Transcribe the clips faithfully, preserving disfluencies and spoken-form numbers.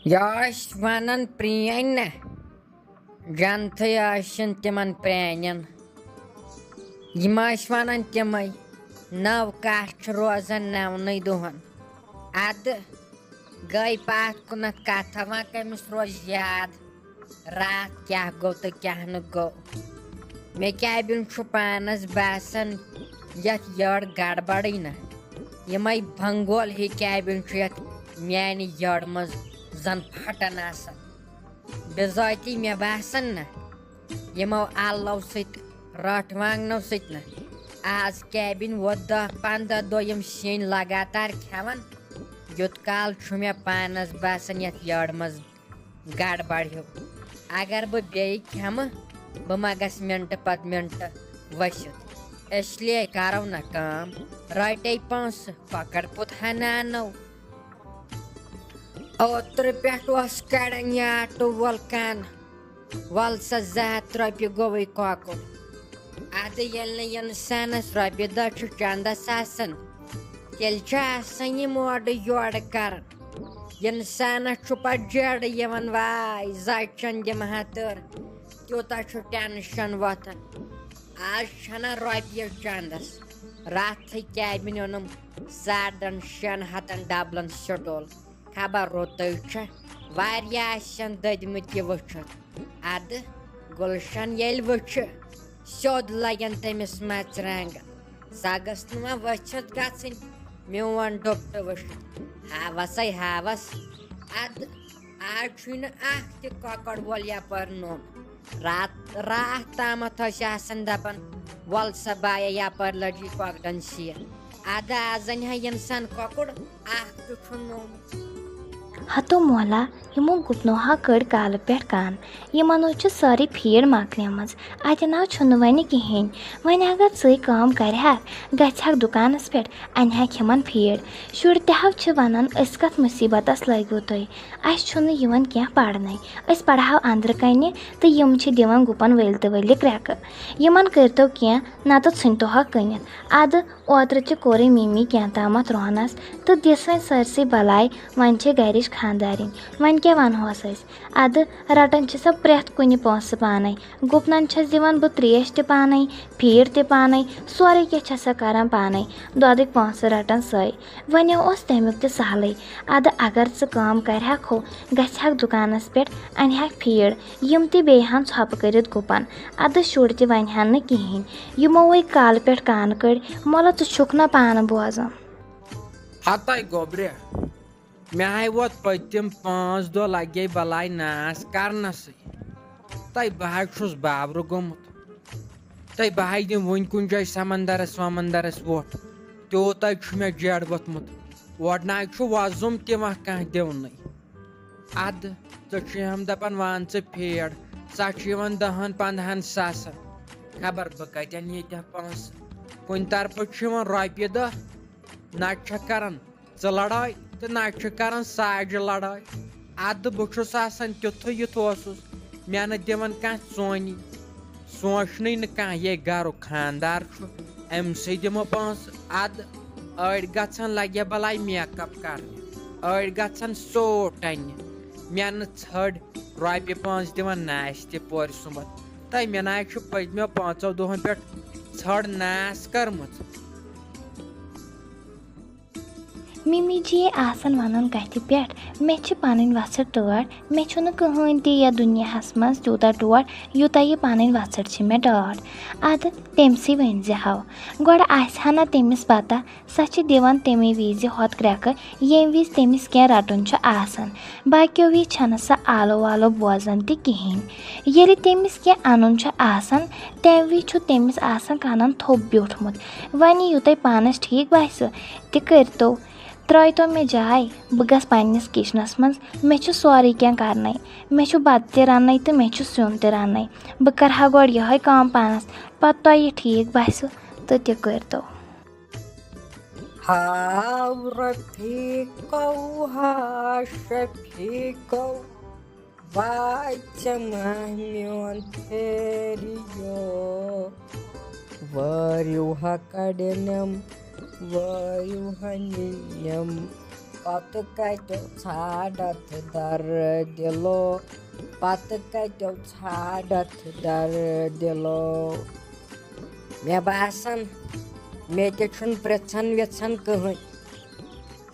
یہِ ٲسۍ وَنان پرٛٲنۍ نہ، جنتھٕے ٲسِن تِمن پرٛانٮ۪ن۔ یِم ٲسۍ وَنان تِمَے، نٔو کَتھ چھِ روزان نَونٕے دۄہَن۔ اَدٕ گٔے پَتھ کُنَتھ کَتھا، وۄنۍ کٔمِس روزِ یاد راتھ کیٛاہ گوٚو تہٕ کیٛاہ نہٕ گوٚو۔ مےٚ کیٛابِن چھُ پانَس باسان یَتھ یٔڈ گڑبڑٕے نہ۔ یِمَے بنگول ہی کیٛابِن چھُ یَتھ میٛانہِ یٔڈ منٛز زَن پھٹان آسان۔ بِذٲتی مےٚ باسان نہ، یِمو اَلو سۭتۍ، رٲٹھ وانٛگنو سۭتۍ نہ۔ آز کیٛابِن ووت دَہ پنٛداہ دۄہ یِم سِنۍ لگاتار کھٮ۪وان، یوٚت کال چھُ مےٚ پانَس باسان یَتھ یٔڈ منٛز گڑبڑ ہیوٗ۔ اگر بہٕ بیٚیہِ کھٮ۪مہٕ، بہٕ ما گژھٕ مِنٹہٕ پتہٕ مِنٹہٕ ؤسِتھ۔ اس لیے کرو نہ کٲم، رٹے پونٛسہٕ، کۄکر پوٗت ہنا انو۔ اوترٕ پٮ۪ٹھ اوس کڑان یہِ آٹوٗ وول کن، وَل سا زٕ ہَتھ رۄپیہِ گوٚوُے کۄکُر۔ اَدٕ ییٚلہِ نہٕ اِنسانَس رۄپیہِ دَہ چھُ چندَس آسان، تیٚلہِ چھُ آسان یہِ مورٕ یورٕ کران۔ اِنسانَس چھُ پَتہٕ جیرٕ یِوان، واے زَچَن دِمہٕ ہا تٔر، تیوٗتاہ چھُ ٹینشن وۄتھان۔ آز چھَنہ رۄپیہِ چندَس، راتھٕے کیبِن اوٚنُم ساڑن شٮ۪ن ہَتَن ڈبلن سٹول۔ خبر رُتٕے چھےٚ، واریاہ آسن دٔدمٕتۍ یہِ وٕچھِتھ۔ اَدٕ گُلشن ییٚلہِ وٕچھِ، سیوٚد لگن تٔمِس مرژٕوانٛگن۔ سۄ گٔژھ نہٕ وۄنۍ ؤژھِتھ گژھٕنۍ میون ڈُپٹہٕ وٕچھِتھ۔ ہاوسے ہاوس۔ اَدٕ آز چھُے نہٕ اکھ تہِ کۄکر وول یپٲرۍ نوٚم۔ رات، راتھ تامتھ ٲسۍ آسان دپان، "وَل سا بایا، یپٲرۍ لٔج یہِ کۄکرن سیٖر۔" ادٕ آز انہِ ہا انسان کۄکُر، اکھ تہِ چھُنہٕ نوٚم۔ ہتو مولا، یِمو گُپنو ہا کٔڑ کالہٕ پٮ۪ٹھ کَن۔ یِمن حظ چھِ سٲرٕے فیٖڈ مۄکلیمٕژ۔ اتہِ نہ حظ چھُنہٕ وۄنۍ کِہیٖنۍ۔ وۄنۍ اگر ژٕے کٲم کرِہکھ، گژھِ ہکھ دُکانس پٮ۪ٹھ، انہِ ہکھ یِمن فیٖڈ۔ شُرۍ تہِ حظ چھِ ونان، "أسۍ کتھ مُصیبتس لٲگِو تُہۍ؟" اَسہِ چھُنہٕ یِوان کینٛہہ پَرنَے۔ أسۍ پَرہاو اَنٛدرٕ کَنہِ تہٕ یِم چھِ دِوان گُپَن ؤلۍ تہٕ ؤلۍ کرٛٮ۪کہٕ۔ یِمَن کٔرۍتو کینٛہہ، نَتہٕ ژھٕنۍتوہَکھ کٕنِتھ۔ اَدٕ اوترٕ تہِ کوٚرُے مِمی کینٛہہ تامَتھ روہنَس تہٕ دِژ وۄنۍ سٲرسٕے بَلاے، وۄنۍ چھِ گَرِچ خانٛدارِنۍ، وۄنۍ کیٛاہ وَنہوس أسۍ؟ اَدٕ رَٹان چھِ سۄ پرٛٮ۪تھ کُنہِ پونٛسہٕ پانَے۔ گُپنَن چھَس دِوان بہٕ ترٛیش تہِ پانَے، فیٖڈ تہِ پانَے، سورُے کینٛہہ چھَس سۄ کَران پانَے، دۄدٕکۍ پونٛسہٕ رَٹان سۄے۔ وۄنۍ اوس تَمیُک تہِ سہلٕے۔ اَدٕ اگر ژٕ کٲم کَرِہَکھ ہو، گژھِ ہَکھ دُکانَس پٮ۪ٹھ، اَنہِ ہَکھ فیٖڈ، یِم تہِ بیٚیہِ ہَن ژھۄپہٕ کٔرِتھ گُپَن۔ اَدٕ شُرۍ تہِ وَنہِ ہَن نہٕ کِہیٖنۍ۔ یِمو وَے کالہٕ پٮ۪ٹھ کانہٕ کٔڑۍ، مۄلہ ژٕ چھُکھ نہ پانہٕ بوزان۔ ہَتَے گوٚبرِ، مےٚ ہَے ووت پٔتِم پانٛژھ دۄہ لَگے بَلاے ناس کَرنَسٕے۔ تَے بہٕ حظ چھُس بابرٕ گوٚمُت۔ تَے بہٕ حظ دِمہٕ وٕنۍ کُنہِ جایہِ سمندرس ومندرس وۄٹھ۔ تیوٗتاہ چھُ مےٚ جیڈ ووٚتھمُت۔ اورٕ نہ حظ چھُ وۄزُم تہِ وۄنۍ کانٛہہ دِونٕے۔ اَدٕ ژٕ چھُے ہم دَپان، وَن ژٕ فیٖڈ، سۄ چھِ یِوان دَہَن پنٛدہَن ساسَن۔ خبر بہٕ کَتٮ۪ن ییٖتیٛاہ پونٛسہٕ۔ کُنہِ طرفہٕ چھُ یِوان رۄپیہِ دَہ، نَتہٕ چھَکھ کَران ژٕ لڑٲے تہٕ نہ چھِ کران ساجہِ لڑٲے۔ ادٕ بہٕ چھُس آسان تیُتھُے یُتھ اوسُس، مےٚ نہٕ دِوان کانٛہہ ژونی، سونٛچنٕے نہٕ کانٛہہ، یے گرُک خانٛدار چھُ، أمۍ سٕے دِمو پونٛسہٕ۔ ادٕ أڑۍ گژھن لگہِ بلاے میک اپ کرنہِ، أڑۍ گژھن سوٹ اننہِ، مےٚ نہٕ ژھٔڑ رۄپیہِ پانٛژھ دِوان نہ آسہِ تہِ پورِ سُمبتھ۔ تہٕ مےٚ نہ چھُ پٔتمیو پانٛژو دۄہن پٮ۪ٹھ ژھٔڑ ناس کٔرمٕژ۔ مِمی جی آسَن وَنان کَتھِ پٮ۪ٹھ، مےٚ چھِ پَنٕنۍ وَژھٕڑ ٹٲٹھ، مےٚ چھُنہٕ کٕہٕنۍ تہِ یَتھ دُنیاہَس منٛز تیوٗتاہ ٹوٹھ، یوٗتاہ یہِ پَنٕنۍ وَژھٕڑ چھِ مےٚ ٹٲٹھ۔ اَدٕ تٔمۍ سٕے ؤنۍ زِ ہاو۔ گۄڈٕ آسہِ ہا نہ تٔمِس پَتہ، سۄ چھِ دِوان تَمے وِزِ ہۄتھ کرٛٮ۪کہٕ، ییٚمہِ وِزِ تٔمِس کینٛہہ رَٹُن چھُ آسان۔ باقیو وِزِ چھَنہٕ سۄ آلو والو بوزان تہِ کِہیٖنۍ۔ ییٚلہِ تٔمِس کینٛہہ اَنُن چھُ آسان، تَمہِ وِزِ چھُ تٔمِس آسان کَنَن تھوٚپ بیوٗٹھمُت۔ وۄنۍ یہِ تۄہہِ پانَس ٹھیٖک باسہِ، تہِ کٔرۍتو۔ ترٛٲیتو مےٚ جاے، بہٕ گژھٕ پنٛنِس کِچنَس منٛز۔ مےٚ چھُ سورُے کینٛہہ کَرنَے۔ مےٚ چھُ بَتہٕ تہِ رَننَے تہٕ مےٚ چھُ سیُن تہِ رَننَے۔ بہٕ کَرٕ ہا گۄڈٕ یِہوٚے کٲم پانَس، پَتہٕ تۄہہِ یہِ ٹھیٖک باسیو تہٕ تہِ کٔرۍتو۔ ہاو رفیقو، ہا شفیقو، واے ژےٚ ماہ میون پھیریو۔ وٲرِو ہا کڑنم، وٲرِو ہا نِنم، پتہٕ کتیو ژھانڈتھ در دِلو، پتہٕ کتیو ژھانڈتھ در دِلو۔ مےٚ باسان، مےٚ تہِ چھُنہٕ پرٛژھان وِژھان کٕہٕنۍ۔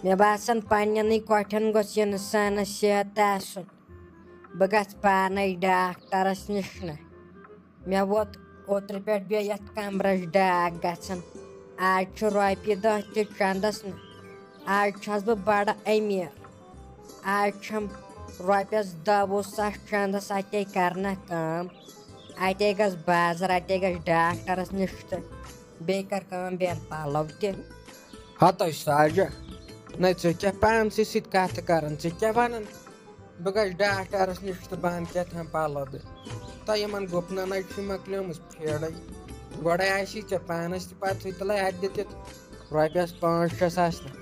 مےٚ باسان، پننٮ۪نٕے کۄٹھٮ۪ن گوٚژھ اِنسانس صحت آسُن۔ بہٕ گژھٕ پانے ڈاکٹرس نِش نہ۔ مےٚ ووت اوترٕ پٮ۪ٹھ بیٚیہِ یتھ کمرس ڈاکھ گژھان۔ آز چھُ رۄپیہِ دہ تہِ چندس نہ۔ آز چھَس بہٕ بڑٕ أمیٖر۔ آز چھَم رۄپیَس دَہ وُہ ساس چندس، اتے کرنہ کٲم، اتے گژھٕ بازر، اتے گژھٕ ڈاکٹرس نِش تہٕ بیٚیہِ کر کٲم، بیٚیہِ اَنہٕ پلو تہِ۔ ہتو ساجہ، نہ ژٕ کیٛاہ پانسٕے سۭتۍ کتھٕ کران، ژٕ کیٛاہ ونان؟ بہٕ گژھٕ ڈاکٹرس نِش تہٕ بہٕ انہٕ کیٛاہ تام پلو تہٕ۔ تۄہہِ یِمن گُپنن حظ چھِ مۄکلیمٕژ فیٖڈٕے۔ گۄڈے آسی ژےٚ پانس تہِ پتہٕ سۭتۍ تُلے اتہِ دِتھ رۄپیس پانٛژھ شےٚ ساس نہٕ۔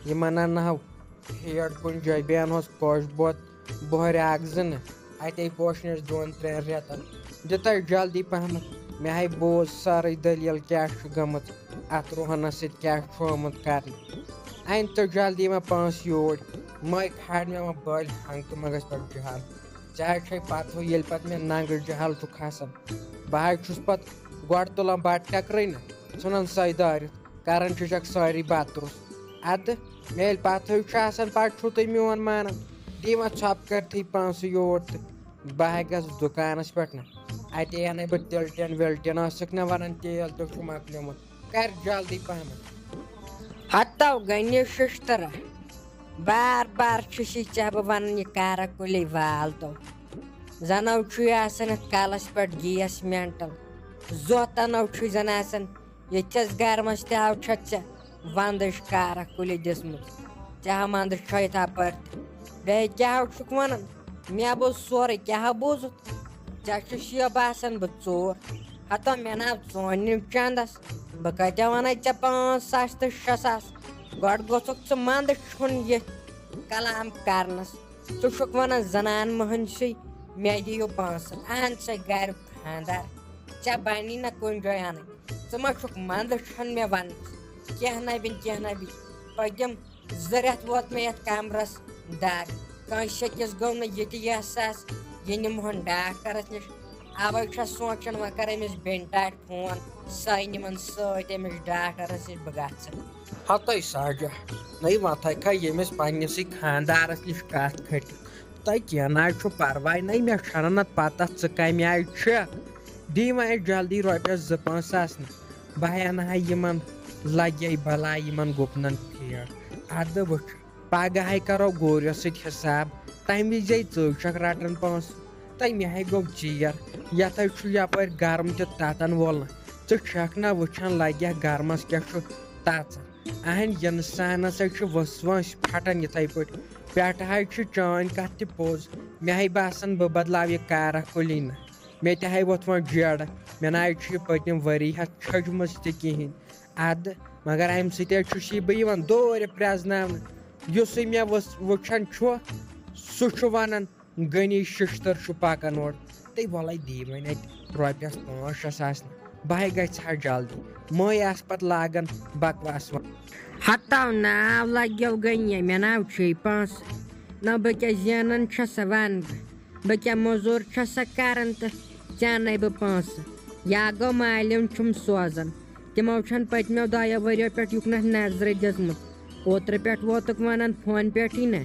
یِمن انہو فیٖڈ کُنہِ جایہِ، بیٚیہِ انہوس کوش بوت بۄہرِ اکھ زٕ نہٕ۔ اتے پوشنس دۄن ترٛٮ۪ن رٮ۪تن۔ دِ تۄہہِ جلدی پہمتھ۔ مےٚ ہاے بوز سٲرٕے دٔلیٖل کیٛاہ چھُ گٔمٕژ۔ اتھ روہنس سۭتۍ کیٛاہ چھُ آمُت کرنہٕ۔ انہِ تہٕ جلدی وۄنۍ پانس یوٗرۍ۔ مے کھارِ مےٚ وۄنۍ بٔلۍ ہنٛگ تہٕ منٛگس پٮ۪ٹھ جہل۔ ژےٚ حظ چھے پتہٕ ہُہ، ییٚلہِ پتہٕ مےٚ ننٛگہٕ جہل چھُ کھسان، بہٕ حظ چھُس پتہٕ گۄڈٕ تُلان بتہٕ ٹٮ۪کرٕے نہ، ژھٕنان سۄے دٲرِتھ، کران چھُسکھ سٲری بتہٕ روٚس۔ ادٕ مےٚ ییٚلہِ پتہٕ ہٕے چھُ آسان، پتہٕ چھُو تُہۍ میون مانان۔ دِیِو وۄنۍ ژھۄپہٕ کٔرتھٕے پانسٕے یور تہٕ بہٕ ہا گژھٕ دُکانس پٮ۪ٹھ نہ۔ اتے انَے بہٕ تِلٹٮ۪ن وِلٹٮ۪ن، ٲسٕکھ نہ ونان تیل تہِ چھُ مۄکلیومُت۔ کر جلدی پہمتھ۔ ہتو گنہِ ششترہ، بار بار چھُسی ژےٚ بہٕ ونان، یہِ کارا کُلی وال تو۔ زنو چھُے آسان یتھ کلس پٮ۪ٹھ گیس مینٹل، زوتنو چھُے زن آسان ییٚتہِ چھَس گرمس تہِ آو چھَتھ ژےٚ وندٕچ کارا کُلہِ دِژمٕژ۔ ژےٚ ہا وندٕ چھۄے تپٲرۍ تہِ۔ بیٚیہِ کیٛاہ ہو چھُکھ ونان؟ مےٚ بوٗز سورُے، کیٛاہ ہا بوٗزُتھ؟ ژےٚ چھُ شیٖبہٕ آسان بہٕ ژوٗر۔ ہتو مےٚ ناو ژونہِ چندس، بہٕ کتہِ ونے ژےٚ پانٛژھ ساس تہٕ شےٚ ساس؟ گۄڈٕ گوٚژھکھ ژٕ مندٕ چھُن یہِ کلام کرنس۔ ژٕ چھُکھ ونان زنان مۄہنسٕے، مےٚ دِیِو پونٛسہٕ، اہن سا گریُک خاندار، ژےٚ بنی نہ کُنہِ جایہِ انٕنۍ۔ ژٕ ما چھُکھ مندٕ چھُن مےٚ وننس؟ کینٛہہ نہ بِن، کینٛہہ نہ بِن۔ پٔتِم زٕ رٮ۪تھ ووت مےٚ یتھ کمرس دگ۔ کٲنٛسہِ أکِس گوٚو نہٕ یہِ تہِ احساس، یہِ نِمہون ڈاکٹرس نِش۔ اوے چھَس سونٛچان وۄنۍ کرٕ أمِس بیٚنہِ ٹاٹھۍ فون، سۄے نِمن سۭتۍ أمِس ڈاکٹرس نِش، بہٕ گژھٕ۔ ہتَے ساجہ، نَے وۄتھے کھا ییٚمِس پننِسٕے خاندارس نِش کتھ کھٔٹِتھ۔ تۄہہِ کینٛہہ نہ حظ چھُ پرواے، نَے مےٚ چھَنہٕ نتہٕ پتہ ژٕ کمہِ آیہِ چھَکھ۔ دی وۄنۍ اَسہِ جلدی رۄپیس زٕ پانٛژھ ساس نہٕ۔ بہٕ ہا انہٕ ہا یِمن لگے بلاے یِمن گُپنن فیٖڈ۔ ادٕ وٕچھ، پگہے کرو گورِیو سۭتۍ حساب۔ تمہِ وِزے ژٕ چھکھ رٹان پونٛسہٕ۔ تہٕ مےٚ ہے گوٚو ژیر۔ یتھ ہے چھُ یپٲرۍ گرم تہِ تتان وول نہٕ۔ ژٕ چھکھ نہ وٕچھان لگہِ گرمس کیٛاہ چھُ تژان۔ اہن، انسانس ہے چھُ وسواس پھٹان یِتھے پٲٹھۍ۔ پٮ۪ٹھٕ ہے چھِ چٲنۍ کتھ تہِ پوٚز۔ مےٚ ہے باسان بہٕ بدلاو یہِ کارا کُلی نہٕ۔ مےٚ تہِ ہے ووٚتھ وۄنۍ جیڑٕ۔ مےٚ نہ حظ چھُ یہِ پٔتِم ؤری ہتھ چھٔجمٕژ تہِ کِہیٖنۍ۔ ادٕ مگر امہِ سۭتۍ حظ چھُس یہِ بہٕ یِوان دورِ پرٛزناونہٕ۔ یُسٕے مےٚ وٕس-، وٕچھان چھُ، سُہ چھُ ونان، غنی ششتٕر چھُ پکان اورٕ۔ تہٕ وَلَے دی وۄنۍ اَتہِ رۄپیَس پانٛژھ شےٚ ساس نہٕ۔ بہٕ ہے گژھِ ہا جلدی۔ مٔے آسہٕ پَتہٕ لاگان بکواس وَنُن۔ ہتو ناو لگیو غنی، مےٚ ناو چھُے پونٛسہٕ۔ نہ بہٕ کیٛاہ زینان چھَس سا وَن بہٕ؟ بہٕ کیٛاہ مٔزوٗر چھَس سا کران تہٕ ژےٚ اَنَے بہٕ پونٛسہٕ؟ یا گوٚو مالیُن چھُم سوزان۔ تِمو چھَنہٕ پٔتمیو دۄیو ؤریو پٮ۪ٹھ یُکنَتھ نظرٕے دِژمٕژ۔ اوترٕ پٮ۪ٹھ ووتُکھ وَنان فون پٮ۪ٹھٕے نہ،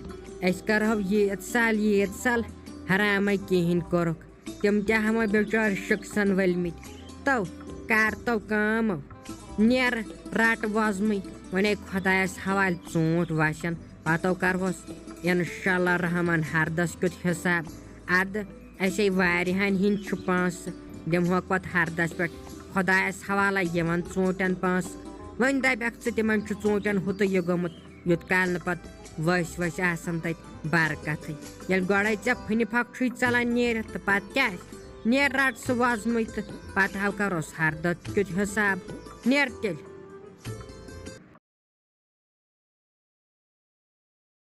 أسۍ کرہو ییٖژ سَل، ییٖژ سَل، حرامَے کِہیٖنۍ کوٚرُکھ۔ تِم تہِ ہاوان بِچٲرۍ شِکسَن ؤلمٕتۍ۔ تو کر تو کٲم، نیر رٹ وۄزمٕے۔ وۄنۍ ہے خۄدایَس حوالہٕ ژوٗنٛٹھۍ وَسن، پَتو کرہوس اِنشاء اللہ رحمان ہردَس کیُتھ حساب۔ اَدٕ اَسے واریاہَن ہِنٛدۍ چھُ پونٛسہٕ، دِمہوکھ پَتہٕ ہردَس پٮ۪ٹھ خۄدایَس حوالہ یِمَن ژوٗنٛٹھٮ۪ن پونٛسہٕ۔ وۄنۍ دَپٮ۪کھ ژٕ تِمَن چھُ ژوٗنٛٹھٮ۪ن ہُتُے یہِ گوٚمُت، یوٚت کال نہٕ پَتہٕ ؤسۍ ؤسۍ آسَن تَتہِ برکتٕے۔ ییٚلہِ گۄڈَے ژےٚ پھٕنہِ پھۄکھ چھُے ژَلان نیٖرِتھ، تہٕ پَتہٕ کیٛاہ آسہِ؟ نیر رَٹ سُہ وۄزمٕے تہٕ پَتہٕ ہاو کَروس ہردٕ کیُتھ حساب۔ نیر تیٚلہِ۔